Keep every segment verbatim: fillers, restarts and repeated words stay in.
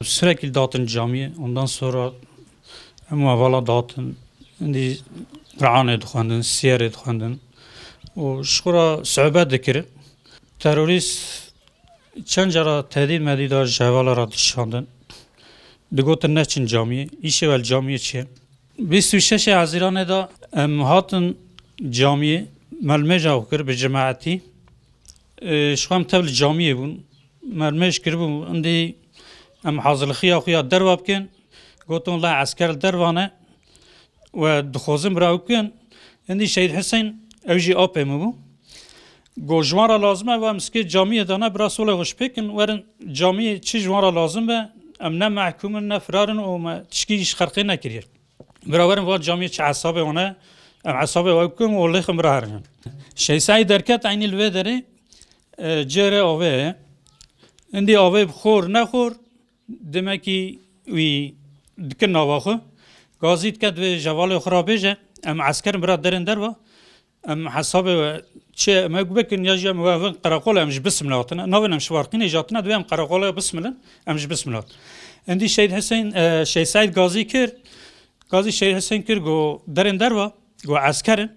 Sürekli dağıtın camiye, ondan sonra em hevala dağıtın. Indi Kur'anê dixwendin, siyerê dixwendin. Û ji xwe re sohbet dikirin. Terorîst çend cara tehdît medî da ji hevala re dişandin. Digotin neçin camiyê, îşê wel camiyê çi ye? Bîst û şeş Hezîranê de em hatin camiyê, me limêja xwe kir bi cemaetî. Ê, ji xwe em tev li camiyê bûn. Me limêj kiribû, indî em hazirlixiya xwe ya derva bikin. Gotin, "La esker li derva ne." We dixwazin bira ew bikin. Indî Şehîd Husên, ew jî apê min bû. Got, "Ji wan re lazim e, we em sikê camiyê dane, bira solê xwe ji pê kin, werin camiyê çi ji wan re lazim be, em ne mehkûm in, ne firar in û me tişkî ji xelkê nekiriye. Bira werin van camiyê çi hesabê wan e, em hesabê we bikin û lêxin bira herin." Şehîd Seîd derket eynî li vê derê, e, cêrê avê ye. Indî avê bi xor nexor, demekî wî dikin nava xwe. Gazî dike divê ji hevalê xwe re bêje, "Em esker in bira derin derva. Em hesabê we çi em ew bikin ya jî em we vin qereqolê em ji bismilê hatine. Navên em ji Farqînê jî hatine, divê em qereqolê bismilin, em ji bismilê hatin." Indî Şehîd Husên, e, Şehîd Seîd gazî kir. Gazî Şehîd Husên kir, got, "Derin derva, got, esker in."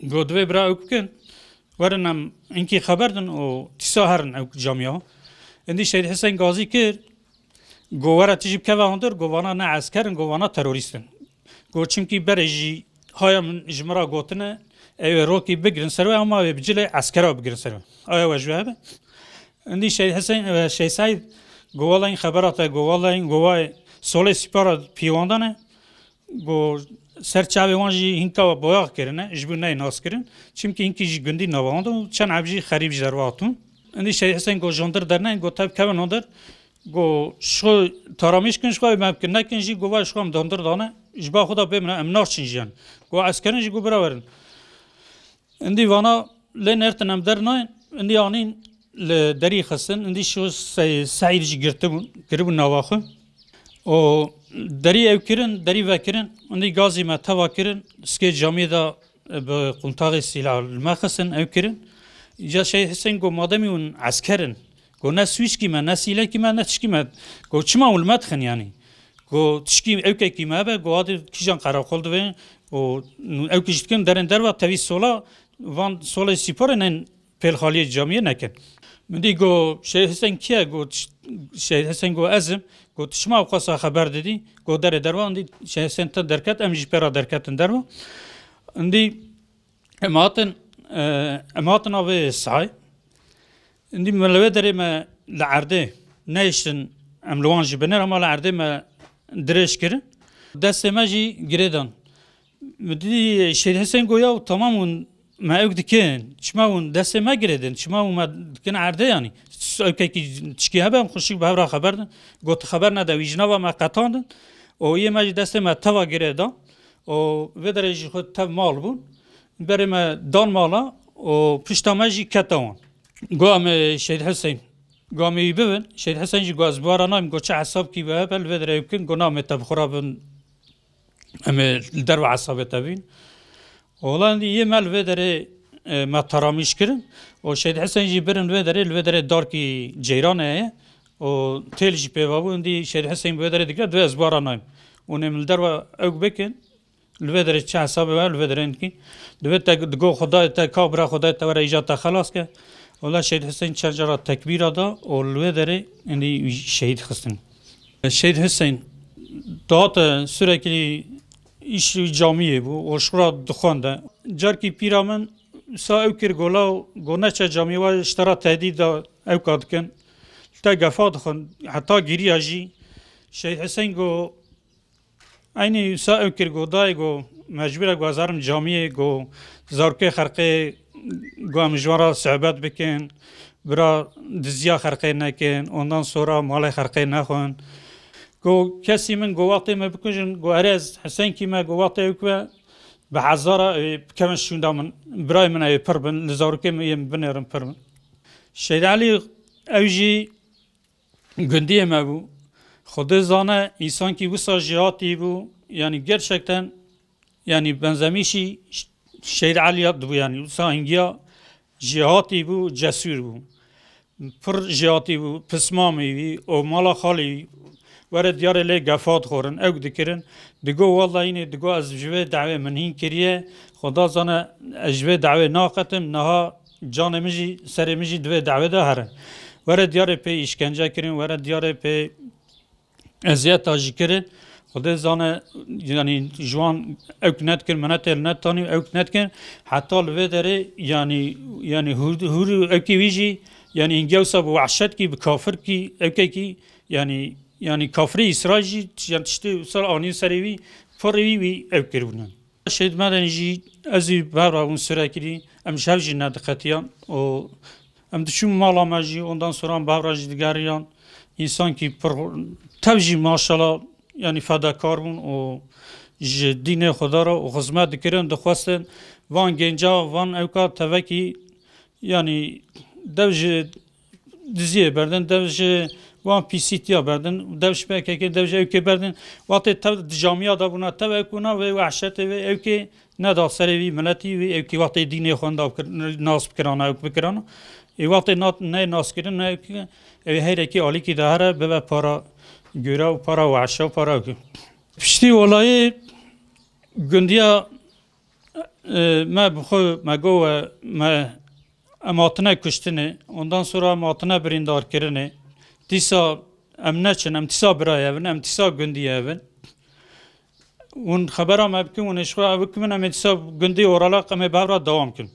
Got, "Divê bira ew bikin. Werin em inkî xeber din û tîsa herin ew camiya." Indî Şehîd Husên gazî kir. Got, "Were tu jî bikeve hundir, got, vana ne esker in, got, vana terorîst in." Got, "Çimkî berê jî haya min ji min re gotine, ew ê rokî bigirin ser we, ama wê bi cilê eskera bigirin ser we. Aya we ji we hebe?" Indî Şehîd Husên, e, Şehîd Seîd, got, "Wela in xebera te, got, wela in, got, wayê solê sîpara pîwandan e." Got, "Ser çavê wan jî hinka boyax kirine, ji bo neyê nas kirin. Çimkî hinkî jî gundî nava wan de û çend eb jî xerîb ji derve hatûn." Indî Şehîd Husên got, "Ji hundir derneyên, got, tev kevin hundir." Got, "Ji xwe taramîş kin, ji xwe me bikin, nekin jî, got, va ji xwe em di hundir dane, ji ba xwe de bê min, em naçin jiyan." Got, "Eskerin jî, got, bira werin." Indî vana lê nertin em der nayên, indî anîn li derî xistin, indî şu Se-, Seîd jî girtibûn, kiribûn nava xwe. Û derî ew kirin, derî vekirin, indî gazî me teva kirin, sikê camiyê de bi quntaxê sîla li me xistin, ew kirin. Îca Şehîd Husên got, "Mademî hûn esker in, got, ne swîçkî me, ne sîlekî me, ne tişkî me. Got, çima hûn li me dixin yanî? Got, tişkî ewkekî me hebe, got, adê kîjan qereqol divê û ew kî jî dikin derên derva tevî sola, van solê sîporê nên pêlxaliyê camiyê nekin." Min dî got, "Şehîd Husên kî ye?" Got, "Şehîd Husên," got, "ez im." Got, "Çima ew qasa xeber didî?" Got, "Derê derva." Min dî Şehîd Husên te derket, em jî pê re derketin derva. Min dî Em hatin, e, em hatin avê sahayê. Indî me li wê derê me li erdê nehiştin, em li wan jî binêr, hema li erdê me dirêj kirin. Destê me jî girê dan. Min dî Şehîd Husên got, "Ya tamam hûn me ew dikin, çima hûn destê me girê din, çima hûn me dikin erdê yanî? Ewkekî tişkî hebe em xweşik bi hev re xeber din." Got, "Xeber nede wî." Ji nava me qetandin û yê me jî destê me teva girê dan. û vê derê jî xwe tev mal bûn. Berê me dan mala û pişta me jî kete wan. Got, "Em ê Şehîd Husên, got, em ê wî bibin." Şehîd Husên jî got, "Ez bi we re nayêm." Got, "Çi hesabkî we hebe li vê derê ew bikin?" Got, "Na, em ê te bi xwe re bin, em ê li derve hesabê te bin." Ola yê me li vê derê, e, me teramîş kirin. Û Şehîd Husên jî birin li vê derê, li vê derê darkî ceyranê heye. Û têl jî pê ve bû, indî Şehîd Husên bi wê derê digire, divê ez bi we re nayêm. Hûn ê min li derve ew bikin, li vê derê çi hesabê we, li vê derê nikî. Divê te digo Xwedayê te, ka bira Xwedayê te were îca te xelas ke. Wela Şehîd Husên çend cara tekbîra da û li wê derê indî şehîd xistin. Şehîd Husên dihate sürekli îş camiyê bû û ji xwe re dixwende. Carkî pîra min sa ew kir, got, "Law, got, neçe camiyê, we ji te re tehdît da, ew ka dikin. Li te gefa dixwin." Heta giriya jî. Şehîd Husên got, eynî wisa ew kir, got, "Dayê," got, "mecbûr e," got, "ez herim camiyê," got, "zarokê xelkê," got, "em ji wan re sohbet bikin, bira diziya xelkê nekin, ondan sonra malê xelkê nexwin." Got, "Kesî min," got, "wextê me bikujin," got, "erê ez Husên kî me," got, "wextê ew kî me bi hezara, e, bikevin şûnda min, birayê min ew ê pir bin, li zarokê min yên binêrin pir bin." Şehîd Elî ew jî gundiyê me bû. Xwedê zane, însankî wisa jêhatî bû, Yani gerçekten, yani benzemîşî Şehîd Elî dibû, yani wisa hingiya jêhatî bû, cesûr bû. Pir jêhatî bû, pismamê wî û mala xalê wî were diyarê lê gefa dixwarin, ewk dikirin. Digo, wellahî nê, digo, ez ji vê dawê min hîn kiriye, Xweda zane ez ji vê dawê naqetim, niha canê min jî, serê min jî di vê dawê de here. Were diyarê pê îşkence kirin, were diyarê pê eziyeta jî kirin. Xwedê zane, yanî ji wan ewk nedikin, minetê li netanî ewk nedikin. Heta li vê derê, yanî, yanî hûr, hûr û ewkê wî jî, yanî hingiya wisa bi wehşetkî, bi kafirkî, ewkekî, yanî, yanî kafirê Îsraîl jî, yan tiştê wisa anîn serê wî, pirê wî, wî ewk kiribûne. Şehîd Medenî jî ez ê bi hev re hûn sure kirî, em ji hev jî nediqetiyan û em diçûn mala me jî, ondan sonra em bi hev re jî digeriyan. Însankî pir tev jî maşallah, yanî fedakar bûn û ji dînê Xweda re û xizmet dikirin, dixwestin van genca, van ewka tevekî, yanî dev ji diziyê berdin, dev ji wan pîsîtiya berdin, dev ji pekekê, dev ji ewkê berdin. Wextê tev di camiya de bûna, tev ewk bûna, vê wehşetê vê ewkê neda serê vî miletî, vê ewkî wextê dînê xwe nda kir-, nas bikirana, ewk bikirana. Ê wextê nat-, neyê naskirin, ne ewkî, ew ê heyrekî alîkî de here, bibe para gûra û para wehşe û para ewkê. Piştî olayê gundiya, e, me bi xwe, me got we, me Em hatine kuştinê, ondan sonra em hatine birîndarkirinê. Dîsa em neçin, em dîsa birayê hev in, em dîsa gundî hev in. Hûn xebera me bikin, hûn ê ji xwe ev bikin, em ê dîsa gundî Oralak, em ê bi hev re dewam kin.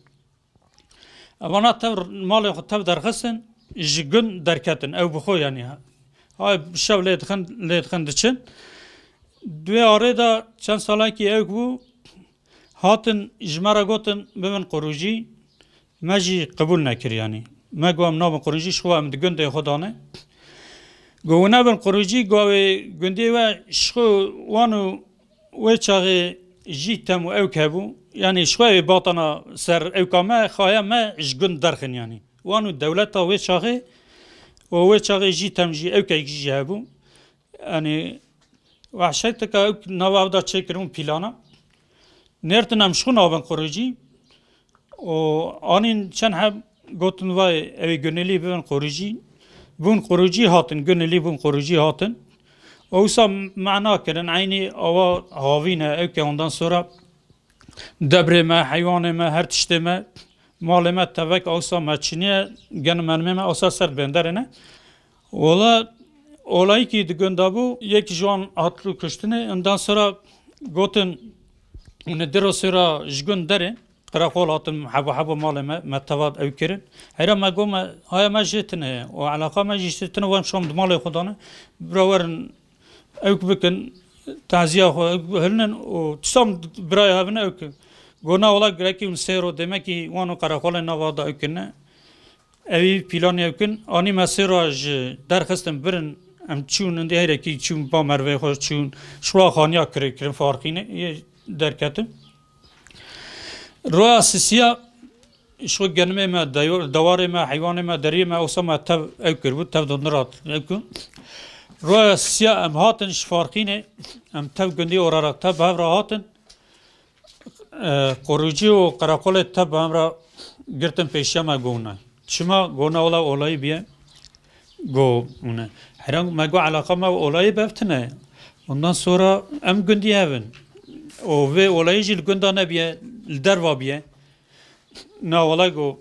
Evana tev malê xwe tev derxistin, ji gund derketin, ew bi xwe, yanî, ha, şev lê dixin, lê dixin diçin. Di wê arê de çend salekî ewk bû, hatin ji me re gotin, bibin qurûcî. Me jî qebûl nekir, yanî. Me got, em nabin qurûcî, ji xwe em di gundê xwe de ne. Got, hûn nebin qurûcî, got, wê gundê we ji xwe wan û wê çaxê jî tem û ewk hebû. Yanî ji xwe wê batana ser ewka me, xaya me ji gund derxin, yanî. Wan û dewleta wê çaxê û wê çaxê jî tem jî ewkek jî hebû. Yanî, wehşetika ew nava ev da çêkirin pîlana. Nêrtin em ji xwe nabin qurûcî. Û anîn çend heb gotin vay, ew ê gunilî bibin qurûcî. Bûn qurûcî hatin, gunilî bûn qurûcî hatin. Û wisa mana kirin, eynî awa havîne, ew ke ondan sonra Debrê me, heywanê me, her tiştê me, malê me tevek awsa me çiniye, gen menmê me awsa ser benderê ne. Ola, olayîkî di gunda bû, yek ji wan hat li kuştinê, ondan sonra gotin, hûn ê diro sêra ji gund derê, qirexol hatin hebo hebo malê me, me teva ew kirin. Heyra me got me, haya me jê tine ye, û eleqa me jî jê tine, wan şam di malê xwe dane, bira werin, ewk bikin, taziya xwe ewk hilnin û tisam birayê hevine ewk. Gona wela girekî hûn sêro, demekî wan û qereqolên nava da ewkine. Ewî pîlanê ewkin. Anî me sêra ji derxistin birin, em çûn, indi heyrekî çûn ba mervê xwe çûn. Şura xaniya kirê kirin farqîne yê derketin. Roya sisiya Ji xwe genimê me, deyo-, dewarê me, heywanê me, deriyê me, ewsa me tev ew kiribû, tev dondin rat ew ku. Roya siya em hatin ji Farqînê, em tev gundî Orarak tev bi hev re hatin. E, Qorûcî û Qereqolê tev bi hev re girtin pêşiya me gona. Çima gona ola olayî biye? Go, hûn e. Heyran me got, eleqa me û olayî bev tune. Ondan sonra em gundî hev in. Û vê olayî jî li gunda nebiye, li derva biye. Na wala go,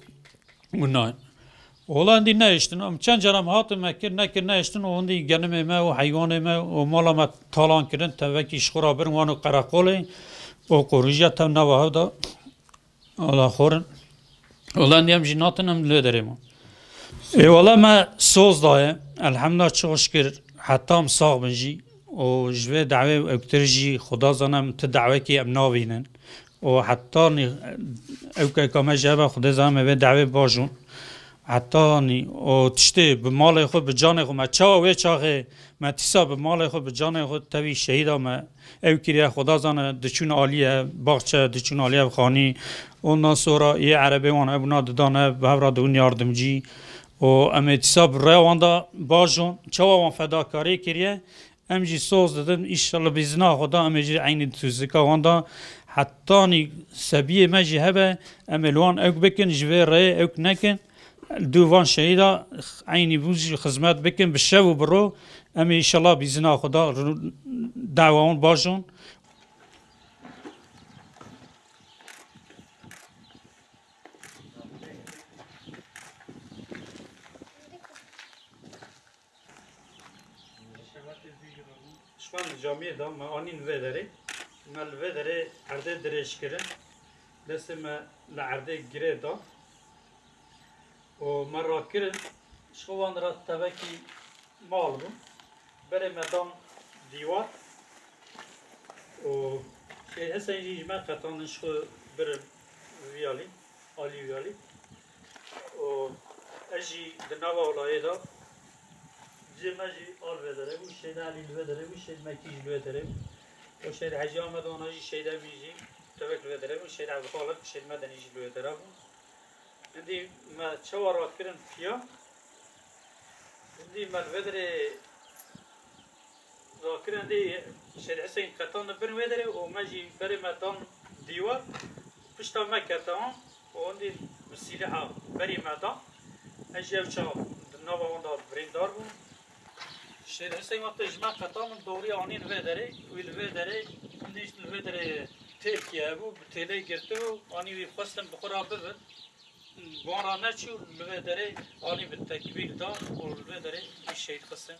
hûn nayên. Wala hindî nehiştin. Em çend cara em hatin me kir, nekir, nehiştin û hindî genimê me û heywanê me û mala me talan kirin, tevekî ji xwe re birin wan û qereqolê û qorûjiya tev nava hev da. Ala xor in. Wela hindî em jî natin, em lê derê ma. Ê wela me soz daye. Elhemda çi xweş kir. Heta em sax bin jî. Û ji vê dawê û ewktir jî Xuda zane em ti dawekî em navînin. Û heta nî ewkeka me jê be Xwedê zane me vê dawê bajon. Heta nî û tiştê bi malê xwe, bi canê xwe me çawa wê çaxê me tîsa bi malê xwe, bi canê xwe tevî şehîda me ew kiriye, Xweda zane, diçûn aliyê baxçe, diçûn aliyê xanî. Ondan sonra yê erebê wan hebûna didane, bi hev re dibûn yardimcî. Û em ê dîsa bi rêya wan de bajon, çawa wan fedakarî kiriye, Em jî soz didin, înşallah bi îzna Xweda em ê jî eynî tûzika wan da hetanî sebiyê me jî hebe, em ê li wan ewk bikin, ji vê rêyê ewk nekin. Dû van şehîda eynî bû jî xizmet bikin, bi şev û bi ro em ê înşallah bi îzna Xweda ru-, dawa wan bajon. Ji xwe li camiyê de me anîn vê derê. Me li vê derê erdê dirêj kirin. Destê me li erdê girê da. Û me rakirin. Ji xwe wan re tevekî mal bû. Berê me dan dîwar. Û Şêr Hesen jî ji me qetandin ji xwe birin viyalî. Alî û Alî. Û ez jî di nava olayê de, cihê me jî a li vê derê bû, Şêd Elî li vê derê bû, Şêd Mekî jî li vê derê bû. Û Şêd Hecî Amed ana jî, Şêd Emîn jî tevek li vê derê bû, Şêd Evdixalek, Şêd Medenî jî li wê derê bû. Hindî me çawa rakirin piya, hindî me li vê derê rakirin dê Şêr Hüseyin qetan li bin wê derê û me jî berê me dan dîwar. Pişta me kete wan û hindî bi sîleha berî me dan. Ez jî ew çax di nava wan de birîndar bûm. Şêr Hüseyin wextê ji me qetan min doriya anîn vê derê, wî li vê derê, hindî li vê derê têlkî hebû, bi têlê girtibû, anî wî xwestin bi xwe re bibin. Van ra neçû, li vê derê alî bi tekbîr da û li vê derê wî şehîd xistin.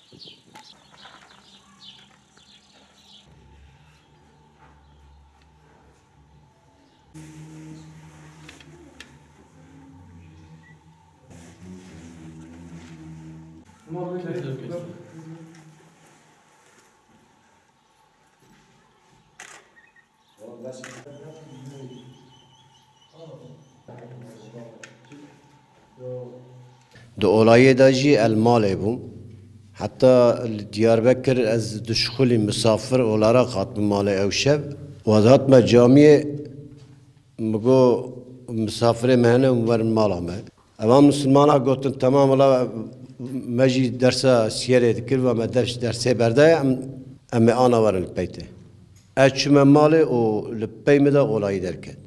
Di olayê de jî el malê bûm. Heta li Diyarbekir ez dişxulî misafir olarak hatime malê ew şev. Û ez hatime camiyê, min got, misafirê me hene, hûn werin mala me. Eva misilmana gotin, temam, wela me jî dersa siyerê dikir, ve me ders, dersê berdaye, em, em ê ana werin li pey te. Ez çûme malê û li pey min de olayî derket.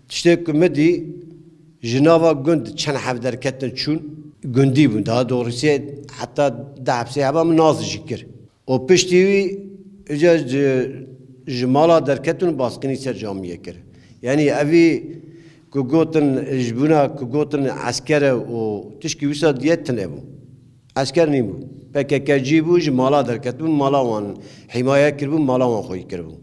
Tiştê ku min dî, ji nava gund çend heb derketin çûn, gundî bûn. Daha doğrusu heta deh hepsê heba min nas jî kir. Û piştî wî, îca ji, ji mala derketin û baskînî ser camiyê kir. Yanî evî ku gotin, ji bûna ku gotin esker e û tişkî wisa diye tune bû. Esker nîbû. P K K cî bû, ji mala derketibû, mala wan hîmaye kiribû, mala wan xweyî kiribû.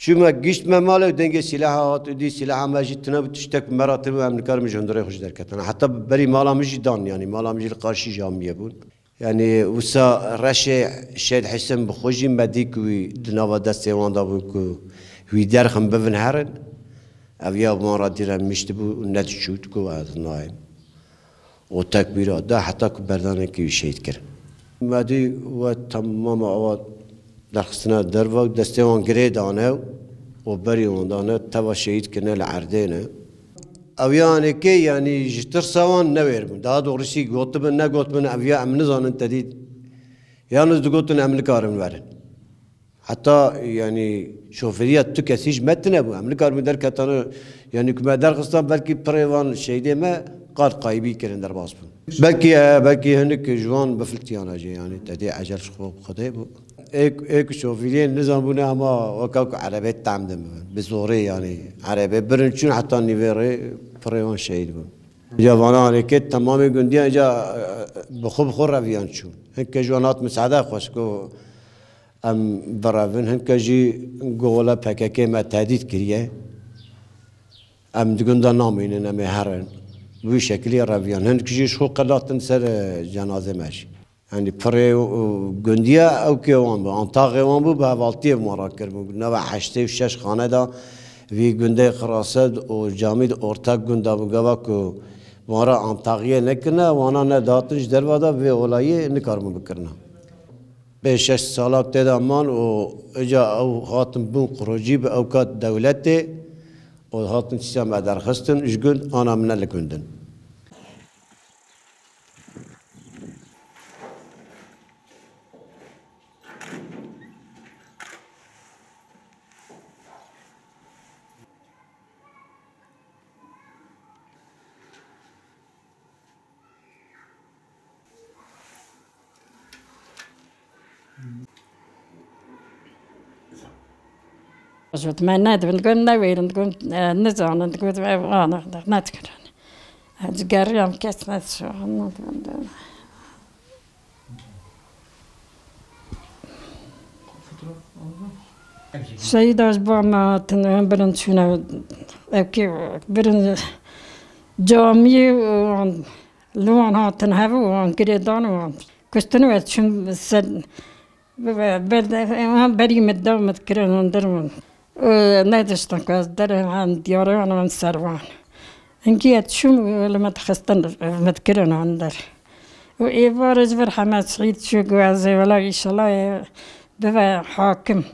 Çûme giştme malê û dengê sîlaha hat û dî sîlaha me jî tune bû, tiştek me re tune bû, em nikarin ji hundirê xwe jî derketin. Heta berî mala min jî dan, yanî mala min jî li qarşî camiyê bûn. Yanî wisa reşê Şêd Hesen bi xwe jî me dî ku wî di nava destê wan de bû ku wî derxin bivin herin. Ev ya wan re dîre miştibû û nediçût ku ez nayêm. Û tekbîra da heta ku berdanekî wî şehîd kirin. Me dî we temama awa derxistine derve û destê wan girê dane û berî wan dane teva şehîd kirine li erdê ne. Ew yanê kê, yanî ji tirsa wan newêr bûn. Daha doğrusu gotibin, negotibin, ev ya em nizanin tedî. Yalnız digotin em nikarin werin. Heta, yanî, şofêriya tu kesî ji me tune bû. Em nikaribûn derketane, yanî, ku me derxistan, belkî pirê van şehîdê me qad qayîbî kirin, derbas bûn. Belkî, e, belkî hinek ji wan bifiltiyana jî, yanî, tedê ecel ji xwe bi Xwedê bû. Ê, ê ku şofêriyê nizanbûne, hema weka ku erebê tam de min. Bi zorê, yanî, erebê birin çûn heta nîvê rê pirê wan şehîd bûn. Ca vana alêkê temamê gundiyan ca, e, bi xwe bi xwe reviyan çûn. Hinke ji wan hat misade xwest ku em birevin, hinke jî got wela P K K me tehdît kiriye. Em di gunda namînin, em ê herin. Bi wî şekilî reviyan. Hinek jî ji xwe qelatin ser, e, cenazê me jî. Yanî pirê û gundiya ewkê wan bû, antaxê wan bû, bi hevaltiyê bi wan re kiribû. Nava heştê û şeş xane de vî gundê Qirased û Camîd ortak gunda bû. Gava ku wan re antaxiyê nekirine, wana ne dihatin ji derve de vê olayê nikaribûn bikirine. Pê şeş sala tê de man û îca ew hatin bûn qurocî bi ewka dewletê û hatin tîsa me derxistin ji gund, ana min ne li gund in. Ji me nedibin, digot newêrin, digot, e, nizanin, digot ev ana nedikirin. Ez geriyam kes nedişo. Şehîda ji bo me hatin, em birin çûne, ev kê birin camiyê û li wan hatin hev û wan girêdan û wan kuştin û ez çûm ser, bi-, bi-, berde-, wan berî min da min dikirin hundir min. Û nediştin ku ez derê em diyarê wan em ser wan. Hingî ez çûm û li min dixistin, min dikirin hundir. Û êvarê ji vir Hemed Seîd çû, got ez ê wela înşallah ê bibe hakim.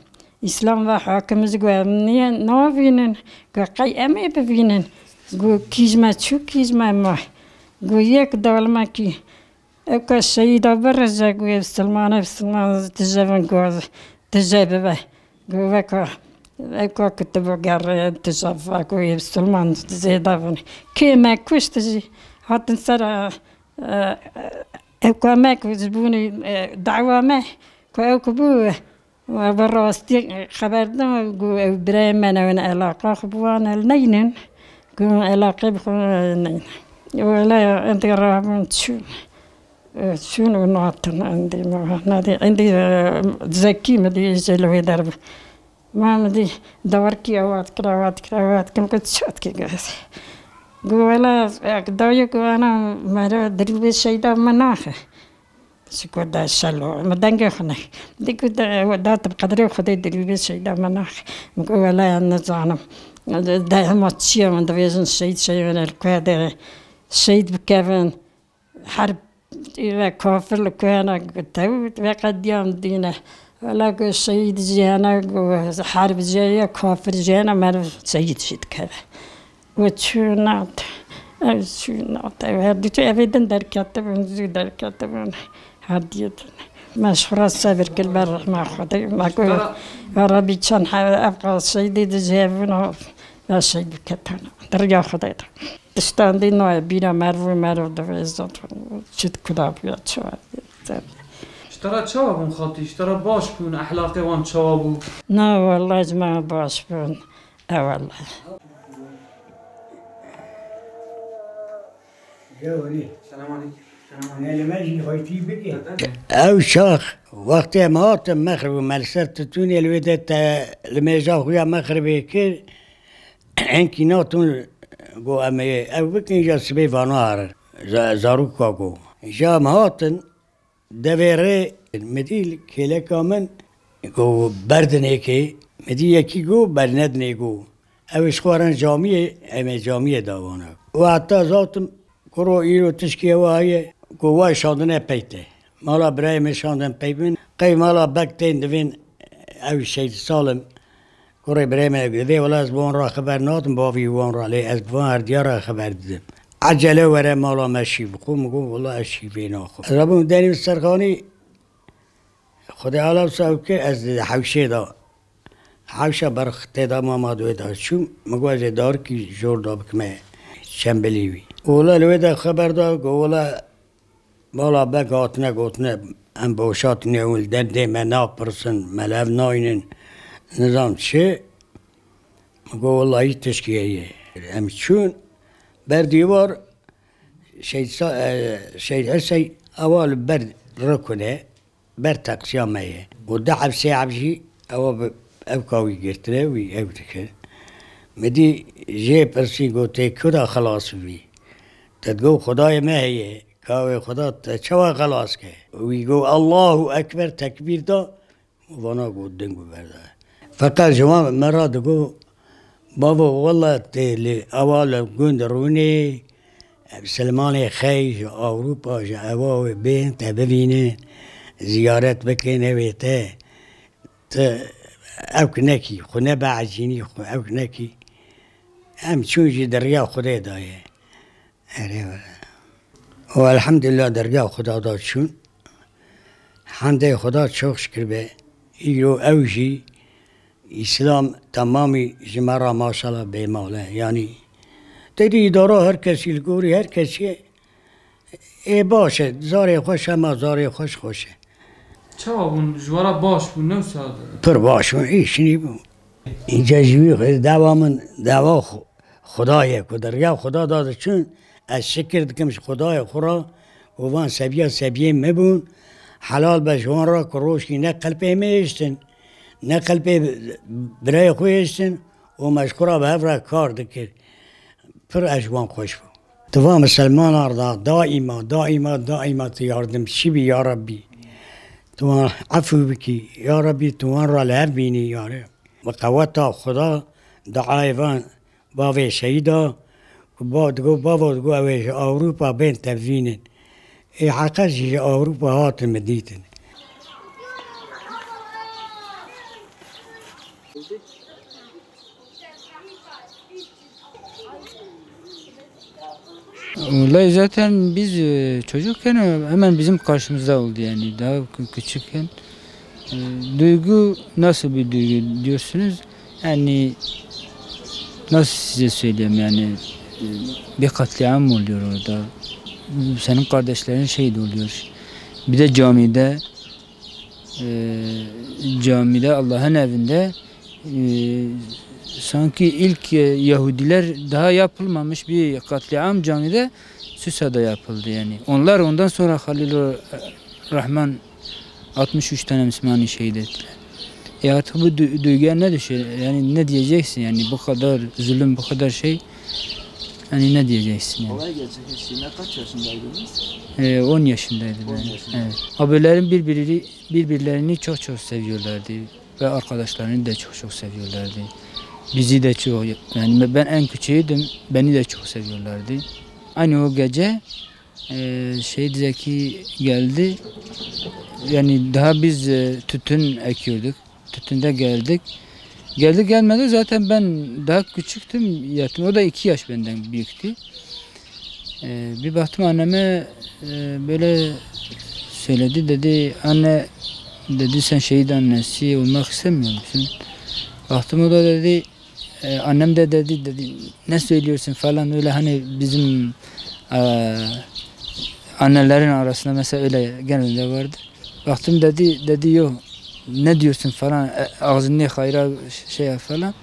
Îslam ve hakim, ji got em niye navînin. Got qey em ê bivînin. Got kîj me çû, kîj me ma. Got yek dalmekî. Ewka şehîda birije, got ê bisilman, ê bisilman tije bin, got tije bibe. Got weka, ewka ku tu bo gerre tije bibe, got ê bisilman zêde bin. Kê me kuşt jî hatin ser, e, e, ewka me ku ji bo nî, e, dawa me ku ew ku bû, we bi rastî xeber didin, got ew birayê me ne, win elaqa xwe bi wan el neynin, got elaqê bi xwe neynin. Wela ya endî rabûn çûn, çûn û natin endî me, nadî endî, e, zekî mi dî jê li wê derve. Ma min dî dawerkî ewa dikir, ewa dikir, ewa dikir, min got çi dikir, got. Got wela, e, dayê got ana mere dirûbê şehîda me naxe. Ji ku de şelo, min dengê xwe ne. Dî ku de, da tu bi qedrê Xwedê dirûbê şehîda me naxe. Min got wela ez nizanim. De hema çi ye, min dibêjin şehîd, şehîd, wene li ku de şehîd bikevin. Herb ve kafir li ku hene, tew ve qediyan dîne. Wela ku şehîd jî hene, ku herb jî heye, kafir jî hene, meriv şehîd jî dikeve. We çû nat, ew çû nat, ew her du çû evê din derketibûn, zû derketibûn, her diyê din. Me ji xwe re sebir kir ber rehma Xwedê. Me ku ya Rebî çend he-, ev qas şehîdê di jêbûn, me şehîd biketin. Di riya Xwedê de. Tiştan dî nayê bîra merv û merv divêjin. Çi kuda bûya çawa. Ji te re çawa bûn xatî? Ji te re baş bûn? Ehlaqê wan çawa bû? Na, welleh ji me baş bûn. E, welleh. Selam aleyküm. Selam aleyküm. Ew şax, wextê em hatin mexrib û me li ser titûnê li wê de te li mêja xuya mexribê kir, enkî natin, got em ê ew bikin, ja sibê vana herin. Za-, zaroka got. Ja em hatin, devê rê, min dî kêleka min, got berdinê kê, min dî yekî got bernedinê got. Ew ê ji xwe rin camiyê, em ê camiyê da wana. Û heta zatim, kuro îro tişkî ew heye, ku wa şandine pey te. Mala birayê min şandin pey min. Qey mala bek tên divên ew şehîd Salim. Kurê birayê min divê wela ez bi wan re xeber nadim, bavî wan re, lê ez bi van herdiya re xeber didim. Ecele were mala me şîv bixwe, min got wela ez şîvê naxwim. Ez rabûm derî min serxanî, Xwedê ala wisa ew kir, ez di hewşê de. Hewşa berx tê de mama di wê de çûm, min got ez ê darikî jor da bikime çembilî wî. Wela li wê de xeber da, got wela mala bek hatine gotine, em boşatine û li derdê me napirsin, me li hev naynin, nizam çi. Min got wela hîç tişkî heye. Em çûn ber dîwar, Şehîd Sa-, e, Şehîd Husey ewa li ber rikune. Ber teqsiya me ye. Û du heb sê heb jî ewa bi, ev ka wî girtine, wî ew dikir. Min dî jê pirsî, got tê ku de xilas bî? Te digot Xwedayê me heye, ka wê Xweda te çawa xilas ke? Wî got Allahu Ekber, tekbîr da, vana got ding û berda. Feqet ji wan me re digot, Bavo, wela tê li ewa li gund rûnê, Silmanê xey ji Ewropa, ji ewa wê bên te bivînin, ziyaret bikin, ew ê te, te ewk nekî, xwe nebe ecînî, xwe ewk nekî. Em çûn jî di riya Xwedê de ye. Erê were. Û elhamdulillah dergah Xuda da çûn. Hemdê Xuda çok şükür be. Îro ew jî Îslam temamî ji me ra maşallah bêmal e. Yanî têdî îdara her kesî li gorî her kesî ê baş e. Zarê xweş e, ma zarê xweş xweş e. Çawa bûn? Ji we re baş bûn, ne wisa? Pir baş bûn, îş nîbû. Înca ji wî xwe dawa min, dawa xwe. Xuda ye ku di riya Xuda de diçûn, ez şikir dikim ji Xudayê xwe re û van sebiya sebiyê min bûn. Helal be ji wan re ku rojkî ne qelpê min hiştin, ne qelpê birayê xwe hiştin û me ji xwe re bi hev re kar dikir. Pir ez ji wan xweş bûm. Tu va misilmanan re da, daîma, daîma, daîma tu yardimçî bî ya Rebbî. Tu wan efû bikî ya Rebbî, tu wan re li hev bînî ya Rebbî. Bi qeweta Xuda duayê van bavê şehîda, ku ba-, digo, bavo, digo, ew ê ji Ewropa bên tevînin. Ê heqet jî ji Ewropa hatin min dîtin. Olay zaten biz, e, çocukken, e, hemen bizim karşımızda oldu yani. Daha kü-, küçükken. E, duygu nasıl bir duygu diyorsunuz? Yani nasıl size söyleyeyim yani, e, bir katliam oluyor orada. Senin kardeşlerin şehit oluyor. Bir de camide, e, camide, Allah'ın evinde, e, sanki ilk, e, Yahudiler daha yapılmamış bir katliam camide Susa'da yapıldı yani. Onlar ondan sonra Halil Rahman altmış üç tane Müslümanı şehit ettiler. E artık bu du-, duyguya ne düşer? Yani ne diyeceksin yani bu kadar zulüm, bu kadar şey. Yani ne diyeceksin yani? Olay gerçekleştiğinde kaç yaşındaydınız? E, on yaşındaydım On ben. yaşında. Evet. Abilerim birbiri, birbirlerini çok çok seviyorlardı. Ve arkadaşlarını da çok çok seviyorlardı. Bizi de çok, yani ben en küçüğüydüm, beni de çok seviyorlardı. Aynı o gece, e, Şehit Zeki geldi. Yani daha biz, e, tütün ekiyorduk. Tütünde geldik. Geldi gelmedi zaten ben daha küçüktüm, yattım. O da iki yaş benden büyüktü. Ee, bir baktım anneme, e, böyle söyledi, dedi, "Anne," dedi, "sen şehit annesi olmak istemiyor musun?" Baktım, o da dedi, e, annem de dedi, dedi, "Ne söylüyorsun?" falan, öyle hani bizim, e, annelerin arasında mesela öyle genelde vardır. Baktım dedi, dedi, "Yok, ne diyorsun?" falan, e, ağzını hayra şey yap falan.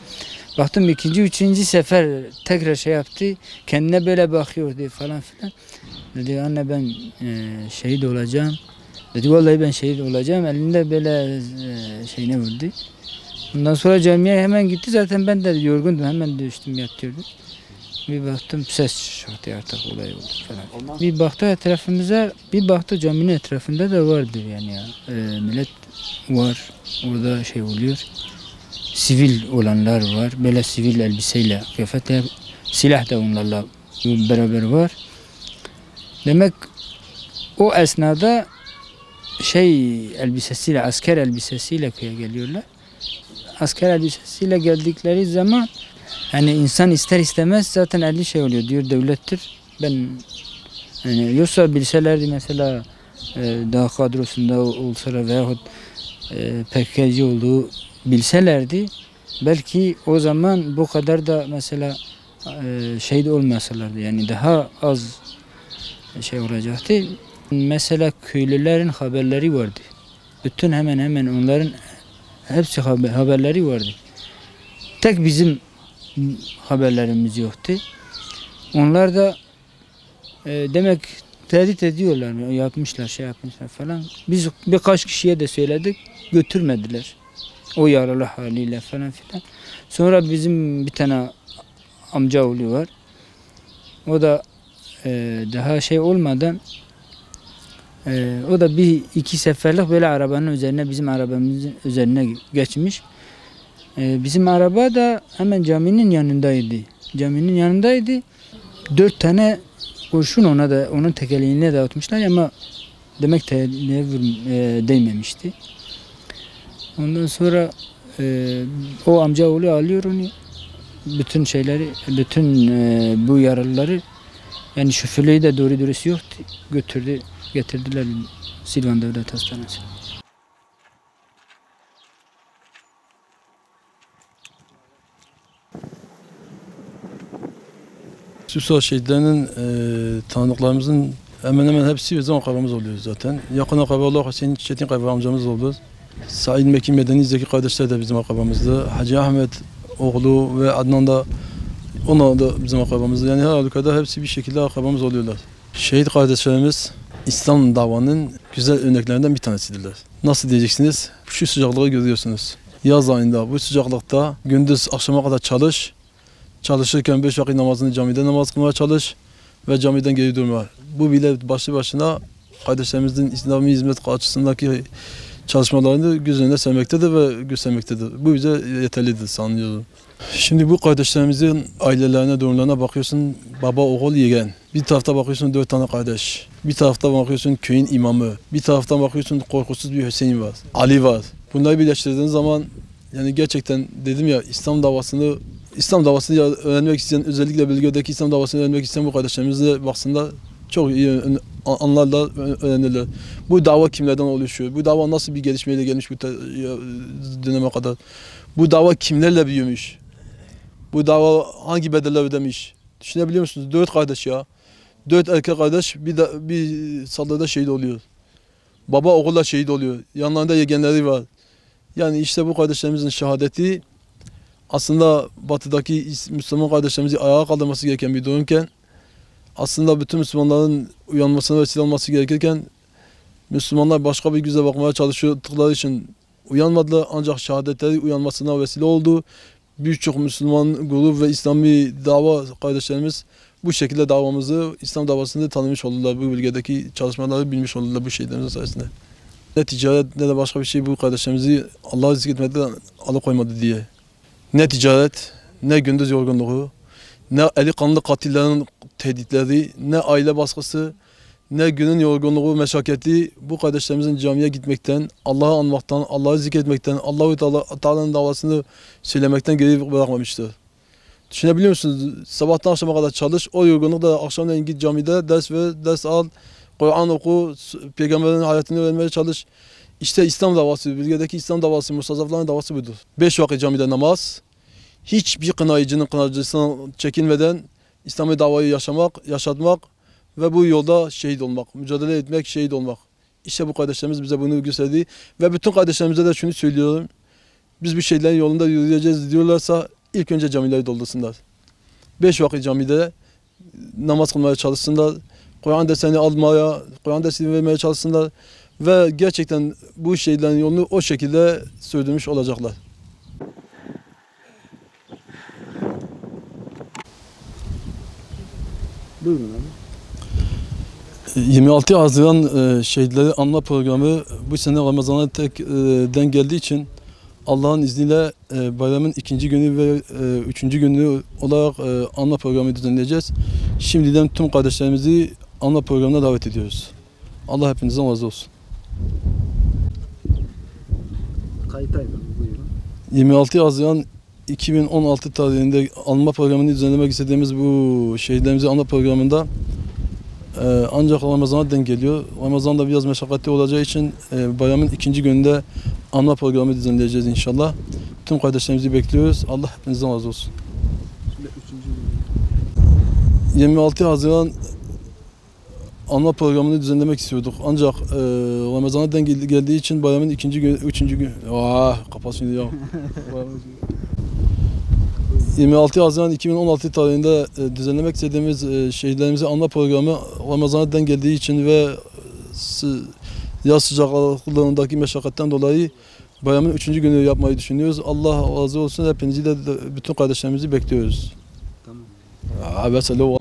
Baktım ikinci, üçüncü sefer tekrar şey yaptı. Kendine böyle bakıyordu falan filan. Dedi, "Anne, ben, e, şehit olacağım." Dedi, "Vallahi ben şehit olacağım." Elinde böyle, e, şeyine vurdu. Ondan sonra camiye hemen gitti. Zaten ben de yorgundum. Hemen düştüm, yatıyordum. Bir baktım ses çıktı artık, olay oldu falan. Ondan Bir baktı etrafımıza, bir baktı caminin etrafında da vardır yani ya. E, millet var. Orada şey oluyor. Sivil olanlar var. Böyle sivil elbiseyle, kıyafetle, silah da onlarla beraber var. Demek o esnada şey elbisesiyle, asker elbisesiyle köye geliyorlar. Asker elbisesiyle geldikleri zaman, yani insan ister istemez zaten eli şey oluyor, diyor devlettir. Ben, yani yoksa bilselerdi mesela, e, daha kadrosunda olsalar veyahut, e, P K K'ci olduğu bilselerdi, belki o zaman bu kadar da mesela, e, şehit olmasalardı. Yani daha az şey olacaktı. Mesela köylülerin haberleri vardı. Bütün, hemen hemen onların hepsi haber-, haberleri vardı. Tek bizim haberlerimiz yoktu. Onlar da, e, demek tehdit ediyorlar, yapmışlar, şey yapmışlar falan. Biz birkaç kişiye de söyledik, götürmediler. O yaralı haliyle falan filan. Sonra bizim bir tane amcaoğlu var. O da, e, daha şey olmadan, e, o da bir iki seferlik böyle arabanın üzerine, bizim arabamızın üzerine geçmiş. E, bizim araba da hemen caminin yanındaydı. Caminin yanındaydı. Dört tane kurşun ona da, onun tekerleğine de atmışlar ama demek tekerleğe vur-, e, değmemişti. Ondan sonra, e, o amcaoğlu alıyor onu. Bütün şeyleri, bütün, e, bu yaralıları, yani şoförlüğü de doğru dürüst yoktu. Götürdü, getirdiler Silvan Devlet Hastanesi. Susa şehitlerinin, e, tanıdıklarımızın Hemen hemen hepsi bizim akrabamız oluyor zaten. Yakın akraba olarak Hüseyin Çetin kaybolmamız oldu. Said Mekin Medeni Zeki kardeşler de bizim akrabamızdı. Hacı Ahmet oğlu ve Adnan da, onlar da bizim akrabamızdı. Yani her halükarda hepsi bir şekilde akrabamız oluyorlar. Şehit kardeşlerimiz İslam davanın güzel örneklerinden bir tanesidirler. Nasıl diyeceksiniz? Şu sıcaklığı görüyorsunuz. Yaz ayında bu sıcaklıkta gündüz akşama kadar çalış. Çalışırken beş vakit namazını camide namaz kılmaya çalış ve camiden geri durma. Bu bile başlı başına kardeşlerimizin İslami hizmet açısındaki çalışmalarını göz önüne sermektedir ve göstermektedir. Bu bize yeterlidir sanıyorum. Şimdi bu kardeşlerimizin ailelerine, durumlarına bakıyorsun, baba, oğul, yeğen. Bir tarafta bakıyorsun dört tane kardeş. Bir tarafta bakıyorsun köyün imamı. Bir taraftan bakıyorsun korkusuz bir Hüseyin var, Ali var. Bunları birleştirdiğiniz zaman yani gerçekten dedim ya, İslam davasını, İslam davasını ya öğrenmek isteyen, özellikle bölgedeki İslam davasını öğrenmek isteyen bu kardeşlerimize baksınlar, çok iyi ön-, a-, anlarlar, ö-, öğrenirler. Bu dava kimlerden oluşuyor? Bu dava nasıl bir gelişmeyle gelmiş bu te-, ya, döneme kadar? Bu dava kimlerle büyümüş? Bu dava hangi bedeller ödemiş? Düşünebiliyor musunuz? Dört kardeş ya. Dört erkek kardeş bir de, bir saldırıda şehit oluyor. Baba oğulla şehit oluyor. Yanlarında yegenleri var. Yani işte bu kardeşlerimizin şehadeti aslında batıdaki is-, Müslüman kardeşlerimizi ayağa kaldırması gereken bir durumken, aslında bütün Müslümanların uyanmasına vesile olması gerekirken, Müslümanlar başka bir göze bakmaya çalıştıkları için uyanmadılar. Ancak şehadetleri uyanmasına vesile oldu. Birçok Müslüman grup ve İslami dava kardeşlerimiz bu şekilde davamızı, İslam davasını tanımış oldular. Bu bölgedeki çalışmaları bilmiş oldular bu şehitlerimizin sayesinde. Ne ticaret ne de başka bir şey bu kardeşlerimizi Allah'a rizk etmekten alıkoymadı diye. Ne ticaret, ne gündüz yorgunluğu, ne eli kanlı katillerin tehditleri, ne aile baskısı, ne günün yorgunluğu, meşakkati bu kardeşlerimizin camiye gitmekten, Allah'ı anmaktan, Allah'ı zikretmekten, Allahu Teala, Teala'nın davasını söylemekten geri bırakmamıştır. Düşünebiliyor musunuz? Sabahtan akşama kadar çalış, o yorgunlukla akşamleyin git camide ders ver, ders al, Kur'an oku, s-, peygamberin hayatını öğrenmeye çalış. İşte İslam davası, bölgedeki İslam davası, mustazafların davası budur. Beş vakit camide namaz, hiçbir kınayıcının kınayıcısından çekinmeden İslami davayı yaşamak, yaşatmak ve bu yolda şehit olmak, mücadele etmek, şehit olmak. İşte bu kardeşlerimiz bize bunu gösterdi. Ve bütün kardeşlerimize de şunu söylüyorum. Biz bu şehitlerin yolunda yürüyeceğiz diyorlarsa ilk önce camileri doldursunlar. Beş vakit camide namaz kılmaya çalışsınlar. Kur'an derslerini almaya, Kur'an dersini vermeye çalışsınlar. Ve gerçekten bu şehitlerin yolunu o şekilde sürdürmüş olacaklar. Buyurun abi. Yirmi altı Haziran, e, şehitleri anma programı bu sene Ramazan'a tek, e, denk geldiği için Allah'ın izniyle, e, bayramın ikinci günü ve, e, üçüncü günü olarak, e, anma programı düzenleyeceğiz. Şimdiden tüm kardeşlerimizi anma programına davet ediyoruz. Allah hepinizden razı olsun. Kayıttayım, buyurun. Yirmi altı Haziran iki bin on altı tarihinde anma programını düzenlemek istediğimiz bu şehitlerimizi anma programında, e, ancak Ramazan'a denk geliyor. Ramazan da biraz meşakkatli olacağı için, e, bayramın ikinci gününde anma programı düzenleyeceğiz inşallah. Tüm kardeşlerimizi bekliyoruz. Allah hepinizden razı olsun. Şimdi üçüncü gün. Yirmi altı Haziran anma programını düzenlemek istiyorduk. Ancak, e, Ramazan'a denk gel-, geldiği için bayramın ikinci gün, üçüncü gün, ah, kapat şimdi ya. Yirmi altı Haziran iki bin on altı tarihinde, e, düzenlemek istediğimiz, e, şehitlerimizi anma programı Ramazan'a denk geldiği için ve sı-, yaz sıcaklıklarındaki meşakkatten dolayı bayramın üçüncü günü yapmayı düşünüyoruz. Allah razı olsun. Hepinizi de, de bütün kardeşlerimizi bekliyoruz. Tamam. Aa, bes, alo.